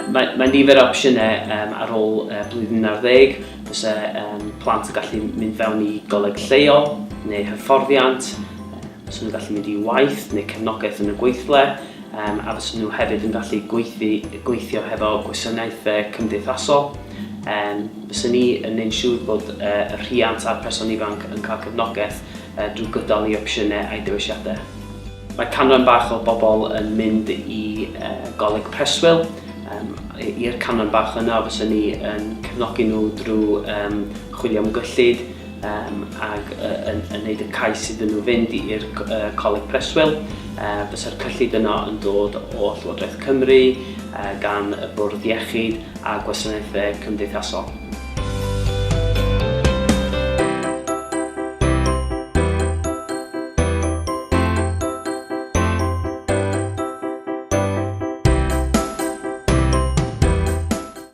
Mae, mae nifer o opsiynau um, ar ôl uh, blwyddyn ar ddeg. Fysa um, plant yn gallu mynd fewn i goleg lleol neu hyfforddiant, fysa nhw'n gallu mynd i waith neu cefnogaeth yn y gweithle, um, a fysa nhw hefyd yn gallu gweithio, gweithio hefo gwasanaethau cymdeithasol. Um, fysa ni yn neud siŵr bod uh, y rhiant a'r person ifanc yn cael cefnogaeth uh, drwy gydol i opsiynau a'i dewisiadau. Mae canran bach o bobl yn mynd i uh, goleg preswyl. Um, I'r canran bach yna, fysa ni yn cefnogi nhw drwy um, chwilio am gyllid um, ac uh, yn, yn neud y cais iddyn nhw fynd i'r uh, coleg preswyl. Uh, fysa'r cyllid yno yn dod o Llywodraeth Cymru, uh, gan y Bwrdd Iechyd a Gwasanaethau Cymdeithasol.